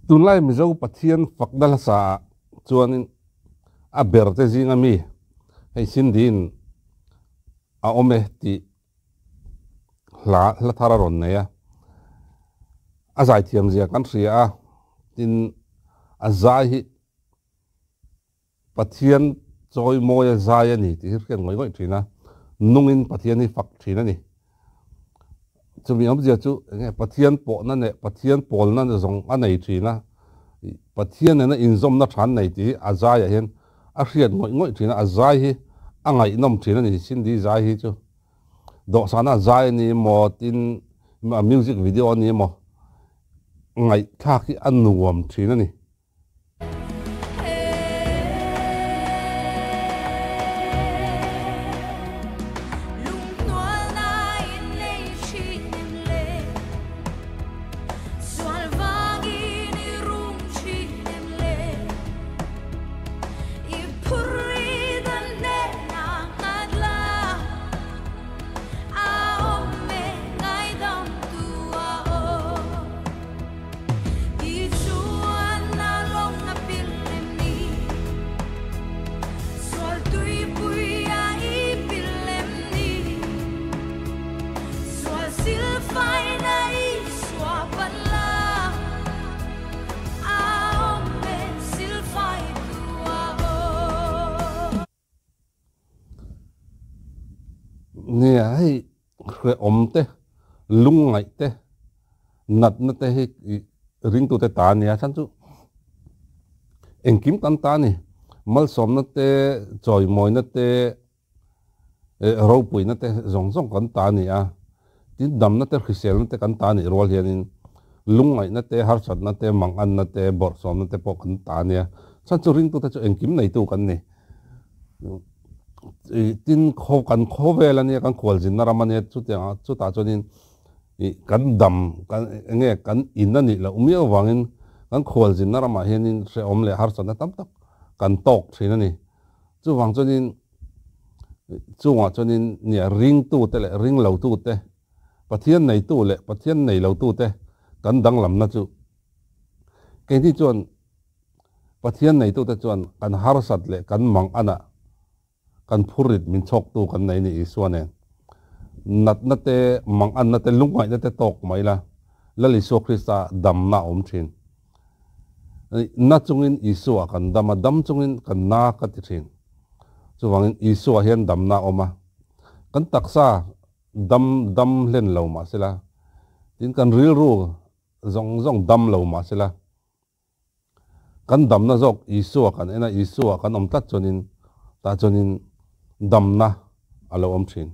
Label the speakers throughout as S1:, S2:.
S1: Tunlai Mizo Pathian fakna hlasa ah chuanin a ber te zinga mi hei Cindy-in a awm e tih hla hla thar a rawn nei a, a zaithiam zia kan hria a, tin a zai hi Pathian chawi mawi a zai a ni tih hi hriat ngawih ngawih thin a, nungin Pathian hi fak thin a ni. Chumi awmzia chu enge Pathian pawhna leh Pathian pawlna zawng a nei thin a, Pathian nena inzawmna tha an nei tih hi a zaiah hian a hriat ngawih ngawih thin a, a zai hi a ngaihnawm thin a ni Cindy zai hi chu. Dawhsana zai a ni maw tin a music video a ni maw ngaihthlak hi a nuam thin a ni. Nia hei hrehawm te, lungngaih te, natna te hi ringtute ta a nia chhan chu engkim kan ta a ni. Malsawmna te, chawimawina te, ropuina te zawng zawng kan ta a ni a. Tin damna te, hriselna te kan ta a nih rual hianin lungngaihna te, harsatna te, manganna te, bawrhsawmna te pawh kan ta a nia. Chhan chu ringtute chu engkim neitu kan ni. Tin khaw kan khawvel a nia kan khualzinna ram a nia chutiang ah chutah chuanin ih kan dam kan eng nge kan in a nih loh miau vangin kan khualzinna ramah hianin hrehawm leh harsatna tam tak kan tawk thin a ni. Chuvang chuanin chungah chuanin nia ringtute leh ringlotute Pathian neitu leh Pathian neilotute kan danglamna chu keini chuan Pathian neitute chuan kan harsat leh kan mang anah kan phurrit min chhawktu kan nei ni Isua nen. Natna te, mang anna te, lungngaihna te tawk mai la, Lal Isua Krista damna a awm thin. Na chungin Isua kan dam a, dam chungin kan na ka ti thin. Chuvangin Isua hian damna a awm a, kan taksa dam dam hlen lo mahsela, tin kan rilru zawng zawng dam lo mahsela, Kan damna zawk Isua kan en a, Isua kan awm tlat chuanin tah chuanin damna a lo awm thin.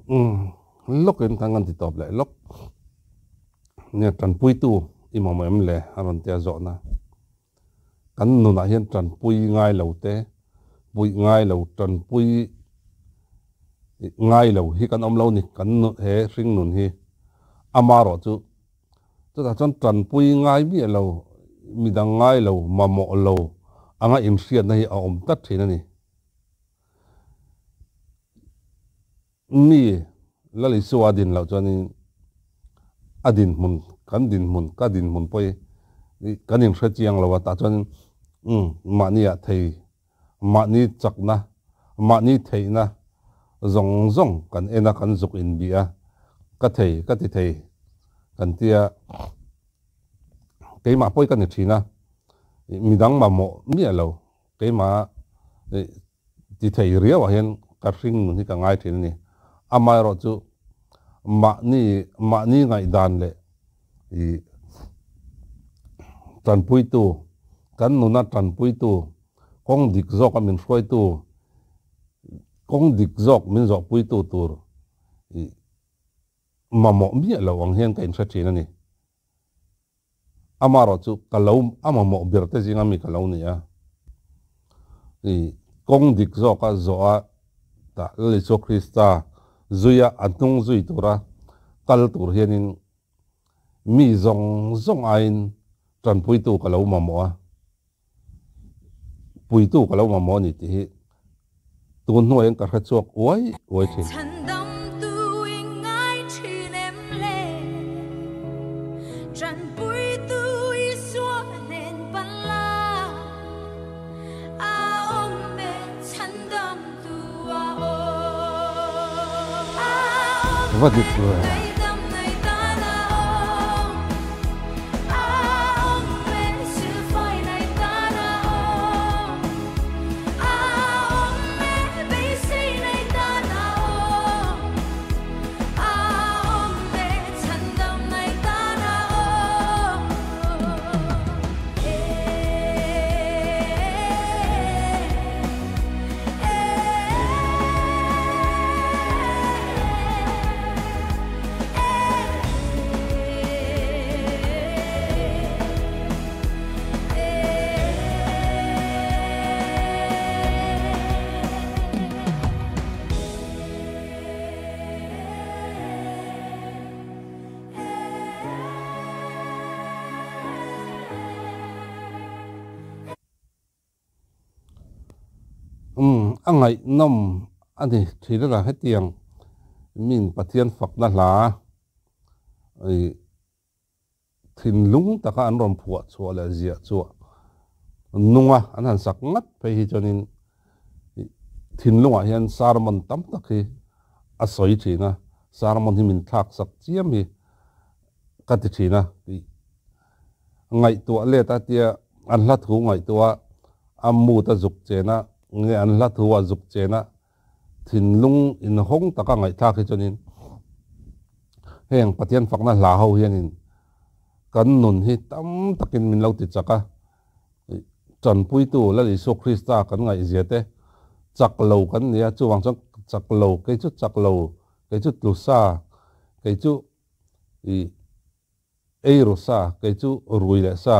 S1: Umm lawkin khan kan ti tawp leh lawk nia tanpuitu i mamawh em le a rawn tia zawhna. Kan nunah hian tanpui ngai lo te, puih ngai lo, tanpui ngai lo hi kan awm lo ni, kan he hring nun hi amarawh chu. Chutah chuan tanpui ngai miah lo, midang ngai lo, mamawh lo anga inhriatna hi a awm tlat thin a ni. Mi Lal Isua a din loh chuanin a dinhmun, kan dinhmun, ka dinhmun pawh hi kan inhre chiang lo a, tah chuan umm mahniah thei, mahni chakna, mahni theihna zawng zawng kan en a, kan zuk inbih a, ka thei, ka ti thei kan tia keimah pawh hi ka ni thin a, midang mamawh miah lo keimah ti thei riauah hian ka hring nun hi ka ngai thin a ni. Amaherawh chu mahni mahni ngaihdan leh ih tanpuitu kan nuna tanpuitu kawng dik zawka min hruaitu kawng dik zawk min zawhpuitu tur ih mamawh miah lo ang hian ka inhre thin a ni. Amaherawh chu ka lo a mamawh ber te zinga mi ka lo ni a. I kawng dik zawka zawh a tah Lal Isua Krista zuia a hnung zui tura kal tur hianin mi zawng zawng aiin tanpuitu ka lo mamawh a, puitu ka lo mamawh a ni tih hi tun hnuaiin ka hre chhuak uai uai thin.
S2: Chhandamtu i ngai thin em le? Tanpuitu Isua nen pan la, a awm e chhandamtu a awm. A awm
S1: Va
S2: e
S1: dik ve.
S2: ngaihdam ngaihdan a awm. A awm e silfai ngaihdan a awm. A awm e beisei ngaihdan a awm. A awm e chhandam ngaihdan a awm. E e e
S1: Umm a ngaihnawm a ni thin a hetiang min Pathian fakna hla ih thinlung taka an rawn phuah chhuah leh ziah chhuah nunga an han sak ngat phei hi chuanin ih thinlungah hian sermon tam tak hi a sawi thin a, sermon hi min thlak sak chiam hi ka ti thin a tih ngaihtuah let a tia an hla thu ngaihtuah a mood a zuk chen a nge an hla thu a zuk chen a thinlung inhawng taka ngaihthlak hi chuanin heng Pathian fakna hla ho hianin kan nun hi tam takin min lo ti chak a tanpuitu Lal Isua Krista kan ngaihzia te chak lo kan ni a chuvang chuan chak lo kei chu chak lo kei chu tlu sa kei chu ih Ei ru sa, kei chu rui leh sa,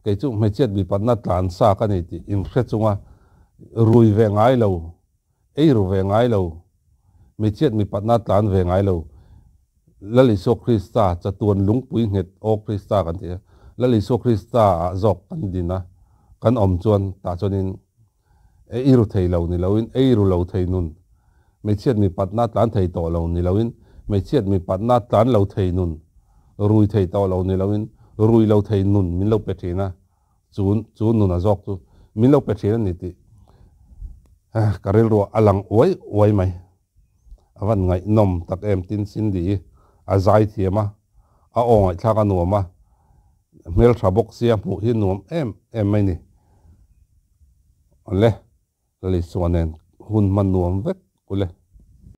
S1: kei chu hmeichhiat mipatna tlan sa ka ni tih inhre chunga rui ve ngai lo, ei ru ve ngai lo, hmeichhiat mipatna tlan ve ngai lo, Lal Isua Krista chatuan lungpui nghet aw Krista kan ti a, Lal Isua Krista ah zawk kan din a, kan awm chuan tah chuanin ei ru thei lo ni loin ei ru lo thei nun, hmeichhiat mipatna tlan thei tawh lo ni loin hmeichhiat mipatna tlan lo thei nun, rui thei tawh lo ni loin rui lo thei nun min lo pe thin a, chu chu nun a zawk chu min lo pe thin a ni tih ka rilruah a lang uai uai mai. A van ngaihnawm tak em tin Cindy i a zai thiam a, a aw ngaihthlak a nuam a, hmeltha bawk sia hmuh hi nuam em em mai ni. Awle, Lalisua nen hun hman nuam vek ule.